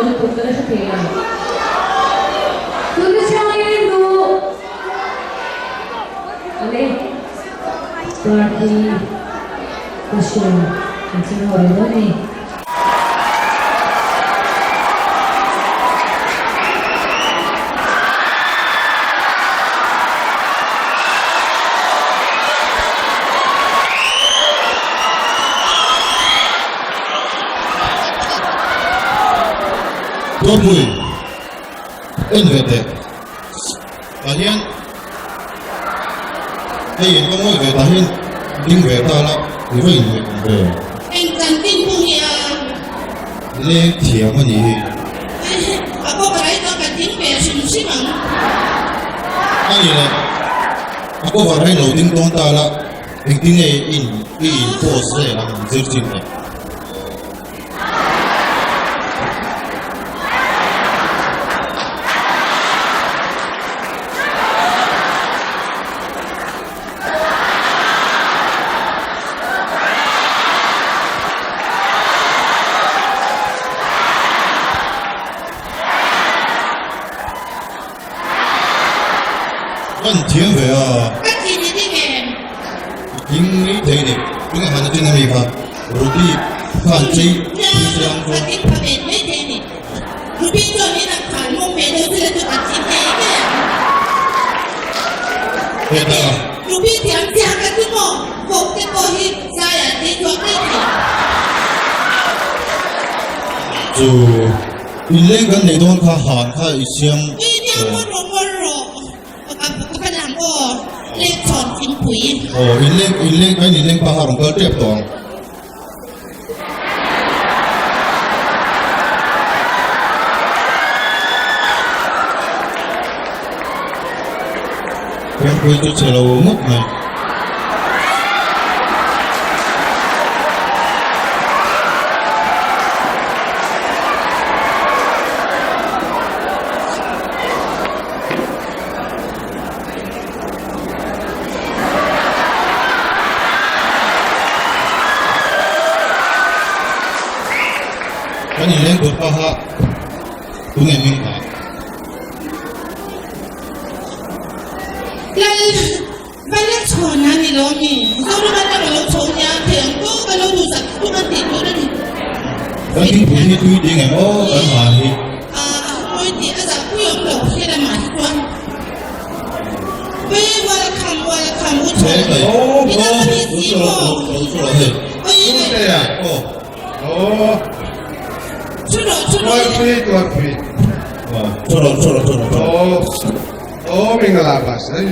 lutuk ka la hre thei lo. Tuna changin duh ale party ka show kan ching ho rih dawn a ni. Tuarpui en ve teh tah hian hei in va ngawi ve tah hian ding ve ta la i va inhmeh awm ve. Eng chanchin pawh hi a. Leng thiam a ni hi. A cover ai chuan ka ding ve hrim hrim ang. A ni le, a cover ai lo ding dawn ta la engtin nge in i in post vel ang zir chin le. Kan thiam ve a. Ka thi ni ding em? Ding mai thei ni. Tunge han atin ami kha Ruby khan chei pui che ang chuan. Ka ding pha ve mai thei ni. Ruby chuan min han khan mawm ve deuh sela chu ka thi ngei ngei ang. Heta. Ruby thiam chiah ka chu maw? Vawk te pawh hi zai an chei chhuak mai thei. Chu inleng kan neih dawn kha han kha i siam. Ui nia ngaw rawh ngaw rawh ka ka lang aw leng chhawn thingpui. Aw inleng inleng kan inleng pa kha rawn kal tep tawh ang. Kawngpui chu chhe lo ngawt mai. Kan inleng tur paha tunge hming ta? Lal Vala chhawn a ni lo mi? Mizoram atanga lo chho nia thei ang pawh ka lo duhsak tum a tih tur a ni. Kan thingpui hi tui ding em aw kan han hi. A mawi tih a zahpui awm lo he lamah hi chuan. Wee welcome welcome u chhawn. I dam a ni si maw? Thu rawh thu rawh. Tuarpui tuarpui. Thu rawh thu rawh thu rawh. Aw aw mingalabas ai.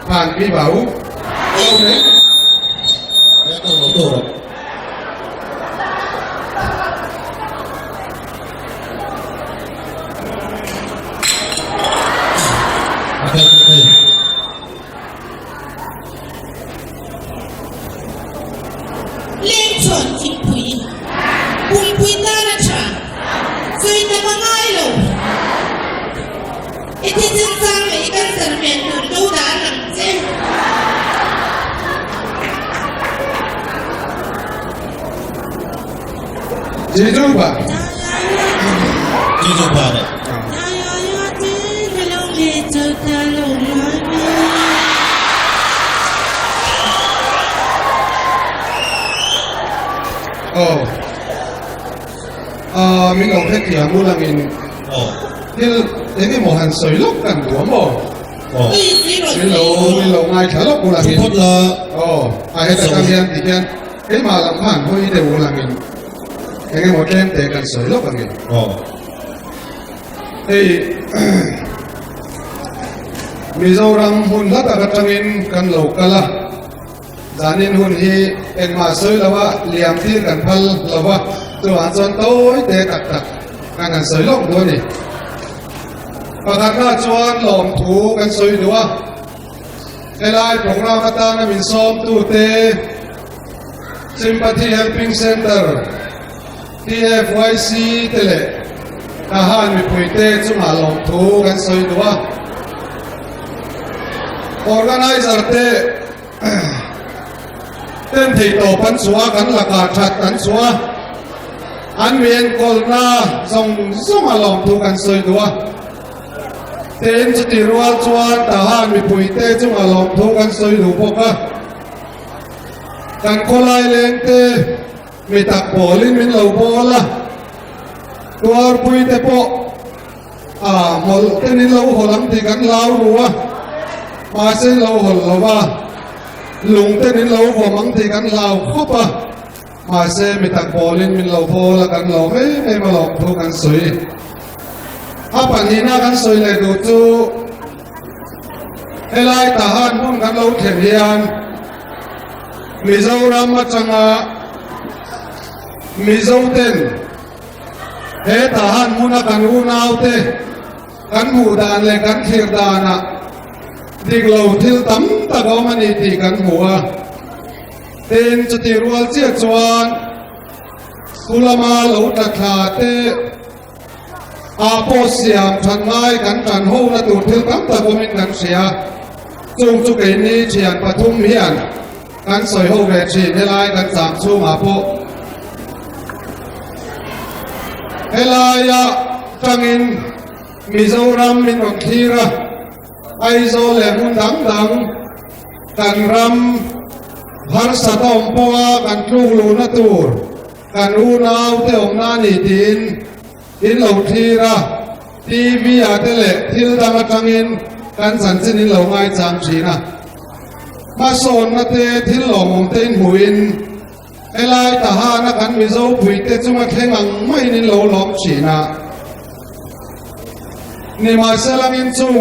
Phan pi bảo đâu đấy. Leng chhawn thingpui pumpui tan a tha, sawi tam a ngai lo. I thi chinchang leh i cancer hmel tur do dan ang che. Jeju ba. Jeju ba le. Oh. Ah, min lo hre thiam u langin. Oh. Thil eng emaw han sawi lawk kan duh a maw? Oh. Min lo min lo ngaithla lawk u langin. Phawt la. Oh, a heta kan hian ti hian keimah lam khan hawi deuh u langin. Eng emaw tlem te kan sawi lawk angin. Oh. Hei Mizoram hmun hla tak atangin kan lo kal a, zanin hun hi engmah sawi lova liam tir kan phal lova, chuvang chuan tawi te tak tak kan han sawi lawk duh a ni. Pakhatna chuan lawmthu kan sawi duh a, helai programme atana min sawmtute Sympathy Helping Centre, TFYC te leh Tahan mipuite chungah lawmthu kan sawi duh a. Organizer te ten theihtawp an chhuah a, kan lakah that an chhuah a, an mi enkawlna zawng zawng a lawmthu kan sawi duh a. Tin, chutih rual chuan Tahan mipuite chunga lawmthu kan sawi duh bawk a. Kan khawlai lengte mi tak pawlin min lo bawl a, tuarpuite pawh a hmawlh ten in lo hawl ang tih kan hlau ru a, mahse in lo hawl lo va, lung ten in lo vawm ang tih kan hlau khawp a, mahse mi tak pawlin min lo bawl a, kan lawm em em a lawmthu kan sawi. A pahnihna kan sawi leh duh chu helai Tahan hmun kan lo thlen hian Mizoram atanga Mizo ten He Tahan hmuna kan unaute kan hmuh dan leh kan thlir danah dik lo thil tam tak a awm a ni tih kan hmu a. Tin, chutih rual chiah chuan Sulama lo tla thla te ah pawh siam than ngai kan tan hona tur thil tam tak awmin kan hria. Chung chu keini thian pathum hian Kan sawi ho ve thin helai kan cham chhungah pawh helaia tangin Mizoram min rawn thlir a, Aizawl leh hmun dang dang kan ram harsat a awm pawha kan tluk luhna tur kan unaute awmna a ni tiin in lo thlir a, TV ah te leh thil dang atangin kan chanchin in lo ngaichang thin a. Hmasawnna te thil lawmawm te in hmuhin helai Tahana kan Mizo puite chunga thleng ang maiin in lo lawm thin a. Nimahselangin chung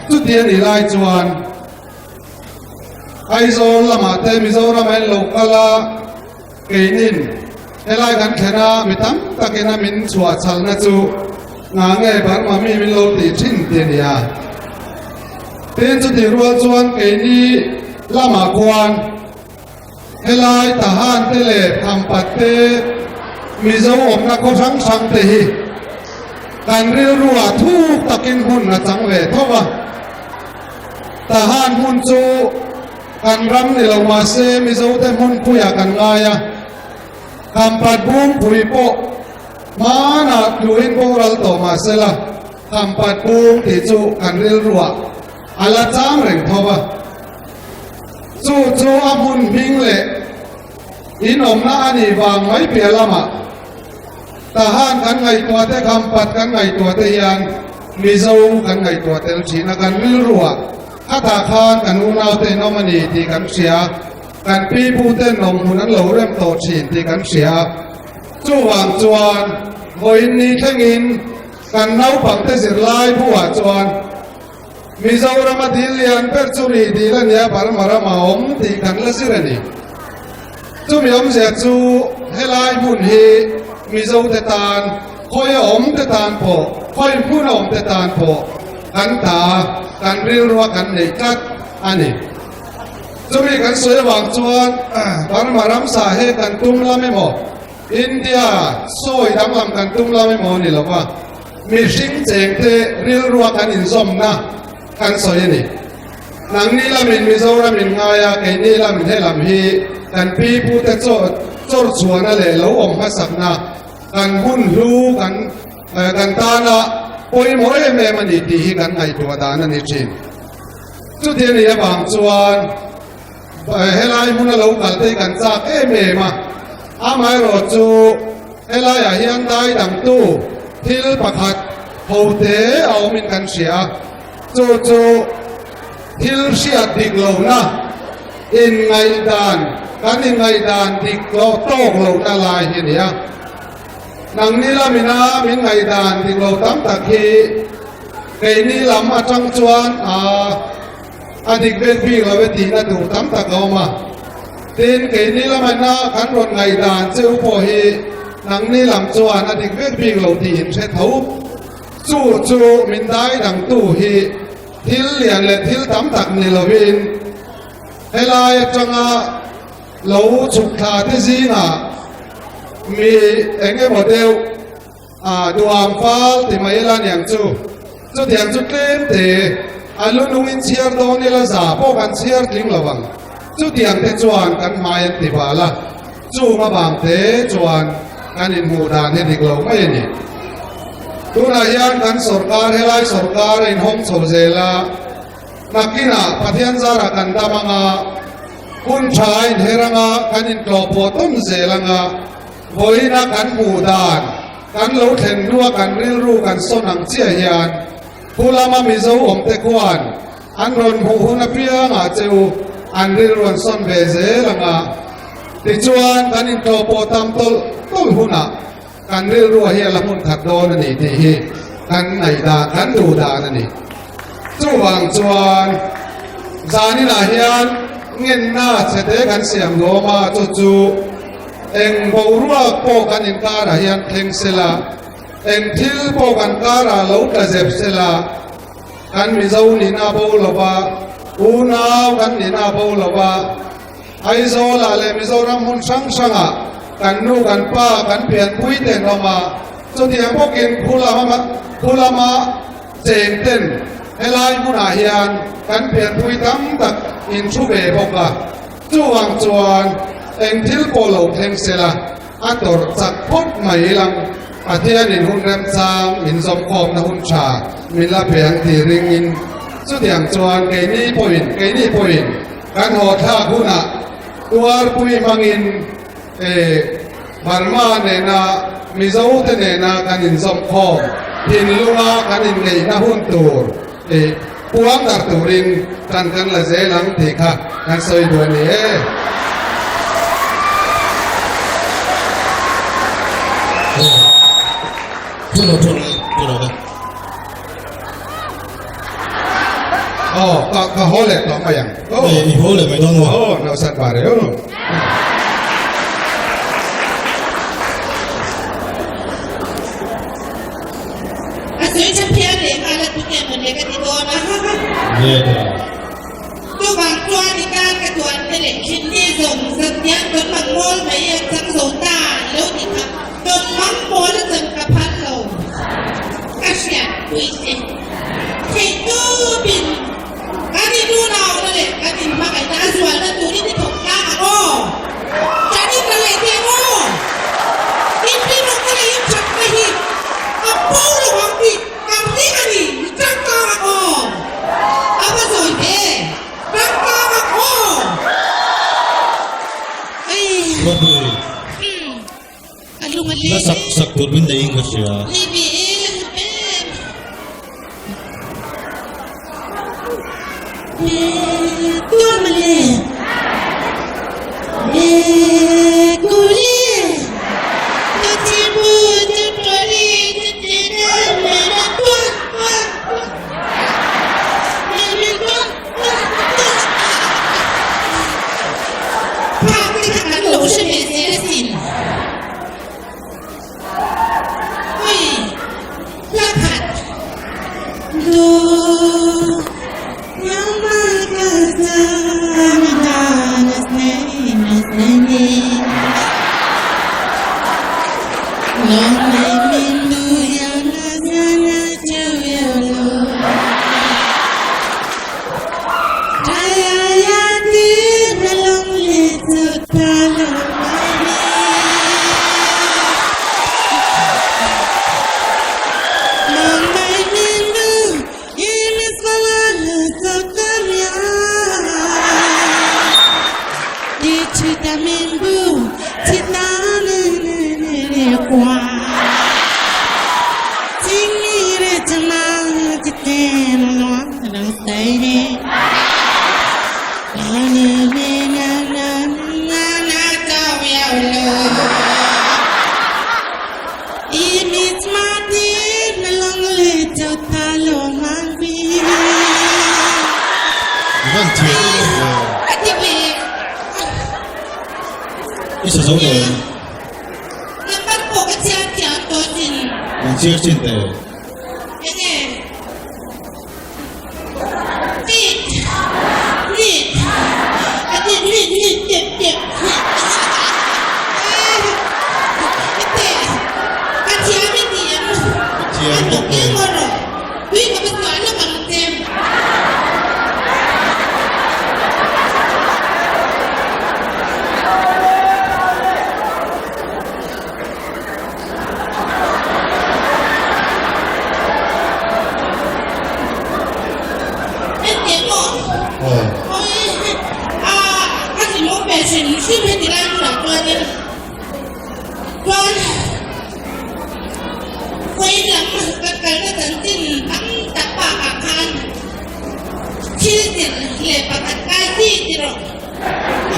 chuti a nih lai chuan Aizawl lamah te Mizoram ah in lo kal a, Keinin helai kan thlen a, mi tam takin a min chhuah chhalna chu nga nge Burma mi min lo tih thin ti a ni a. Tin, chutih rual chuan keini lamah khuan helai Tahan te leh Khampat te Mizo awmna khaw hrang hrang te hi kan rilruah thuk takin hmun a chang ve tho a. Tahan hmun chu Kan ram ni lo mahse Mizote hmunpuiah kan ngai a, Khampat bungpui pawh hmanah tluin boral tawh mahsela Khampat bung tih chu kan rilruah a la chang reng tho a. Chu chu a hmun hming leh inawmna a nih vang mai piah lamah Tahan kan ngaihtuah te, Khampat kan ngaihtuah te hian Mizo kan ngaihtuah tel thin a, kan rilruah Khatah khan kan unaute in awm a ni tih kan hria, kan pi puten awmhmun an lo rem tawh thin tih kan hria. Chuvang chuan vawiin ni thlengin kan naupangte zirlai buah chuan Mizorama dil lian ber chu ri dil a nia Burma rama awm tih kan la zir a ni. Chumi awmzia chu helai hmun hi Mizote tan khawi a awm te tan pawh, khawi hmun a awm te tan pawh kan ta, kan rilrua kan neih tlat a ni. Chumi kan sawi avang chuan Burma ramsa he kan tum lam emaw, India sawi danglam kan tum lam emaw ni lova, mihring chengte rilrua kan inzawmna kan sawi a ni. Nangni lamin Mizoram in ngai a, keini lamin helam hi kan pi pute chawr chhuahna leh lo awm hmasakna kan hun hlu kan kan tana pawimawh em em a ni tih hi kan ngaihtuah dan a ni thin. Chuti a nih avang chuan helai hmuna lo kal te hi kan chak em em a, amaherawh chu helaiah hian dai dangtu thil pakhat hote a awmin kan hria a. Chu chu thil hriat dik lohna, inngaihdan, kan inngaihdan dik loh tawk lohna lai hi a ni a. Nangni lamina min ngaihdan dik lo tam tak hi keini lam atang chuan a dik vel bik lo e tihna tur tam tak a awm a. Tin, keini lamina kan rawn ngaihdan che u pawh hi nangni lam chuan a dik vek bik lo tih in hre tho. Chu chu min dai dangtu hi thil lian leh thil tam tak ni lovin helai atanga lo chhuk thla te zingah mi eng emaw deuh a duang fal ti mai la niang chu. Chutiang chu tlem te A lu nungin chhiar dawn ila za pawh kan chhiar tling lo ang. Chutiang te chuan kan hmai an ti bal a, chung avang te chuan kan inhmuh dan hi dik lo mai a ni. Tunah hian kan sawrkar helai sawrkar a inhawng chho zel a, nakinah Pathian zarah kan dam ang a, hun tha a inher ang a, kan intlawh pawh tawn zel ang a, vawiina kan hmuh dan kan lo thlen hnua kan rilru kan sawn ang chiah hian Pu lama Mizo awmte khuan an rawn hmuh hun apiangah che u an rilru an sawn ve zel ang a, tichuan kan intlawh pawh tam tawlh tawlh hunah kan rilrua hi a la hmun khat dawn a ni tih hi kan ngaihdan, kan duh dan a ni. Chuvang chuan zaninah hian ngenna chhete kan siam lawm a, chu chu eng boruak pawh kan inkarah hian thleng sela, Eng thil pawh kan karah lo tla zep sela, kan Mizo nihna bo lova, unau kan nihna bo lova, Aizawlah leh Mizoram hmun hrang hrangah kan nu kan pa kan pianpui ten awm a, chutiang bawkin khu lama cheng ten helai hmunah hian kan pianpui tam tak in thu ve bawk a, chuvang chuan eng thil pawh lo thleng sela, A tawrh chak phawt mai lang. Pathianin hun remchang min zawmkhawmna hun tha min la pe ang tih ringin chutiang chuan keini pawhin keini pawhin kan haw thlak hunah tuarpui hmangin Burma nena Mizote nena kan inzawmkhawm thinlunga kan inneihna hun tur puang dar turin tan kan la zel ang tih kha kan sawi duh a ni e. Aw, ka ka haw leh tawh mai ang. Aw, i haw leh mai dawn maw? Aw, no sat ba reu. A sawi tha phian leh nghal a tunge maw le ka ti dawn a. Nge ta. Chuvang chuan i tan ka tuan te leh thinni zawng zat hian kan mang mawl mai a chang zo ta i lo ti kha tawn mang mawl a chan ka phal lo ka hriat pui che. Theih tupin kan in unauna leh kan in hmangaihna a zualna turin i thawk tlang ang aw. Kan in la leh teh ang aw. In rinawmna leh in thatna hi a bo lo ang tih kan ring a ni. I tangkang ang aw. A va zawi ve. Tangkang ang aw. Babu. A lung a leng. La sak sak tur min nei in ka hria. Nei ve e, la sak em. Me tuar male. Me kuli. Tu chi bu tu tori tu te na me na tuar tuar tuar. Me me tuar tuar tuar. Phak te kha kan lo hre ve zel asin. Ui, hla khat. Do Van thiam I sa zo lo em? An chhiar chin teh. Thiam bawk e.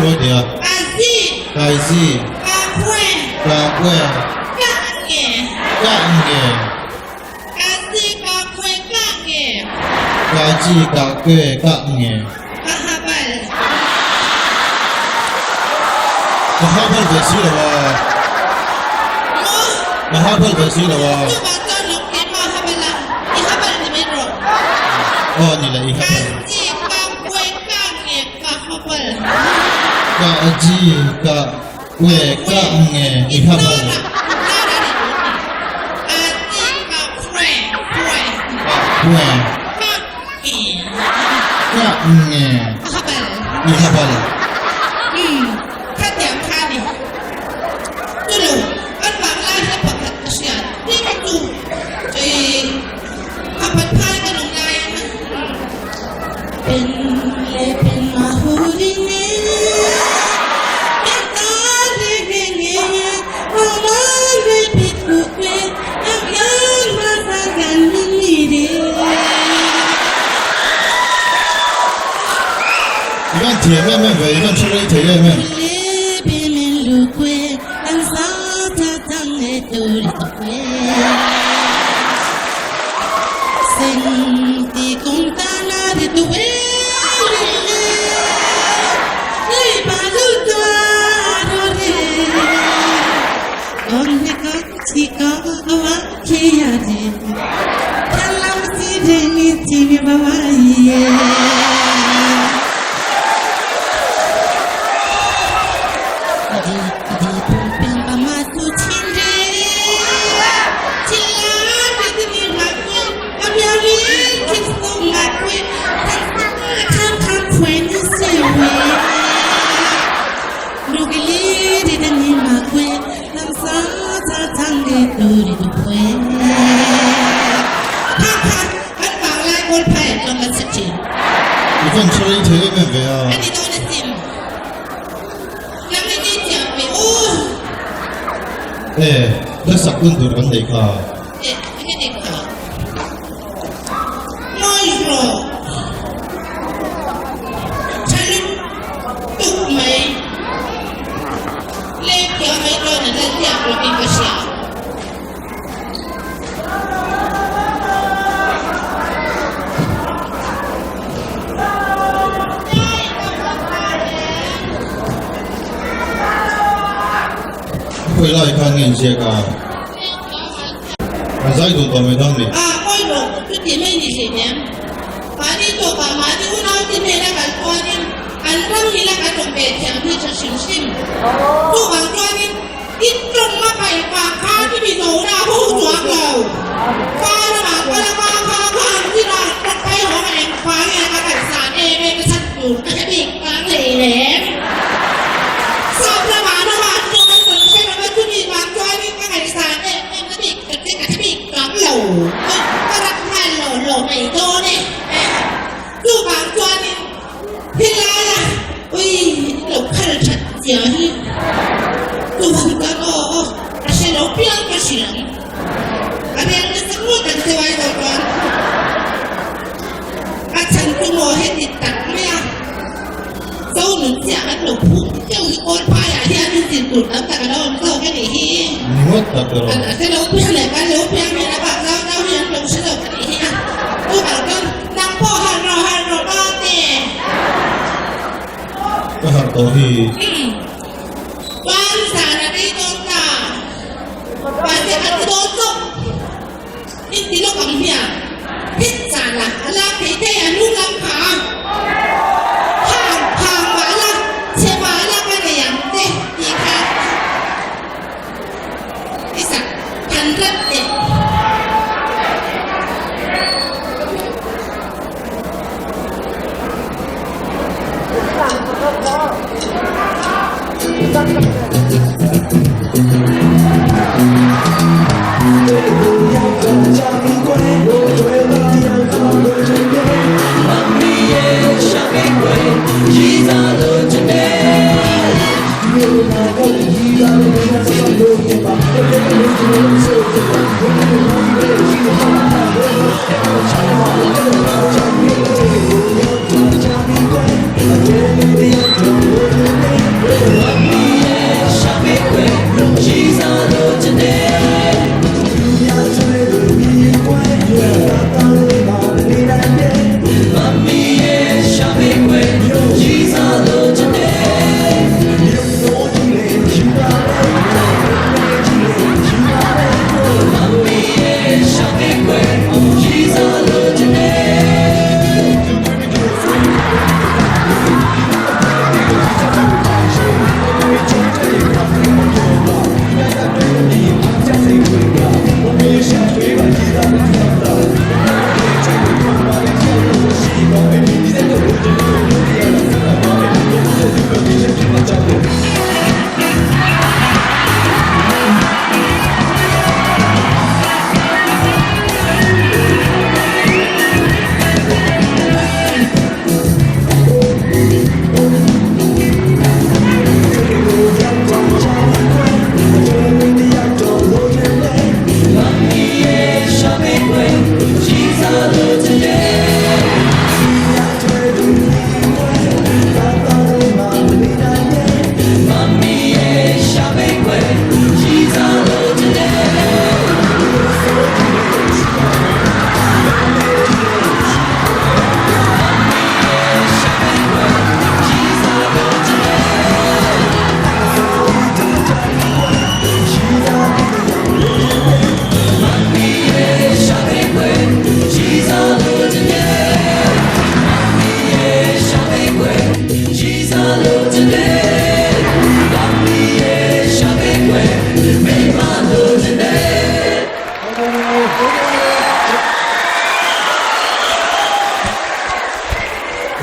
Tuai teh a. Ka zi. Kai zi. Ka kue. Ka kue. Ka nge. Ka nge. Ka zi ka kue ka nge. Ka zi ka kue ka nge. Ka habal. Ka habal ve si lo a. Maw? Ka habal ve si lo a. Chuvang chuan lawng keimah habal a, i habal ni mai rawh. Aw ni le i habal. Ka zi ka kue ka nge ka habal. Ka zi ka kue ka nge i habal. Ka zi ka kue kue. Ka kue. Ka nge. Ka nge. Ka habal. I habal. Khatiang kha ni. Chulo, an vang lai hi pakhat ka hriat ding chu ih a pat phai ka nawm lai a. Pen le pen ma hu ri ne pen ta re nge nge ma ma re pi ku kwe ang yang ma sa gan min ni re. I van thiam em em ve, i van hre rei thei em em. I van hre rei thei em em ve a. E, hlasak hun tur kan nei kha. Khawi lai khan nge inziak a? An zai dun tawh mai dawn ni. A pawimawh chuti mai ni hlei nen. Mahni tawpah mahni unaute hnena kal chuanin an ram mila kan awm ve thiam hi tha hrim hrim. Chuvang chuanin i tawng a paih vang khan i mi zo na hu chuang lo. Fa lamah kal a vang kha kha an zir a, tawng pai hawng a eng fa nge ka ngaihsan em em a chhan tur ka hre bik vang hlei lem. Sap lamah lamah tawng an rawn hre lo va chumi vang chuanin ka ngaihsan em em na bik ka che ka hre bik vang lo. Ka rak nghal lo lo mai dawn e. Chuvang chuanin helai a ui lo khal that zia hi chuvang chuan aw aw a hre lo piang ka hrilh ang. A rel nasa ngawt ang che vai dawn chuan a chhan chu maw heti tak mai a zo nun chiah an lo phum deuh hi kawl phaiah hian in zir tur tam tak a lo awm zawk a nih hi. Ni ngawt tak erawh. A hre lo piang leh kan lo piang hian a bak zau zau hi an lo hre zawk a nih hi a. Chuvang chuan nang pawh harh rawh harh rawh ba te. Ka harh tawh hi. Chuan zan a rei dawn ta. Mahse a ti dawn chawp. In ti lawk ang hian hit zan ah a lak thei thei a hnung lam kha a hang hang mah la chhe mah la ka nei ang che tih kha i sak han rat teh.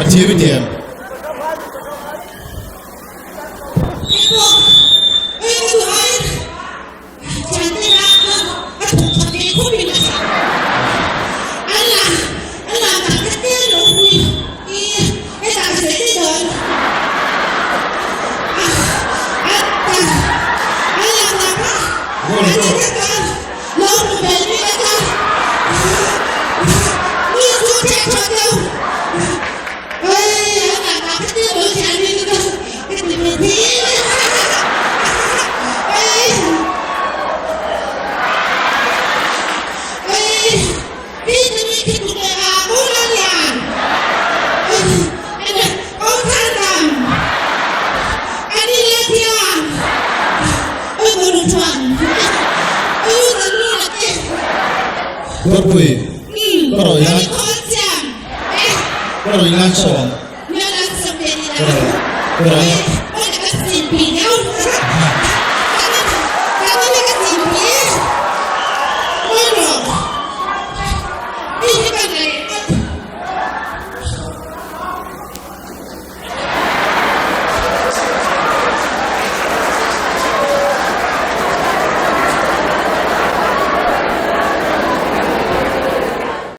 A thiam i thiam. Tuarpui, ka rawi lan ka rawi lan saw ang. Ka rawi ka rawi.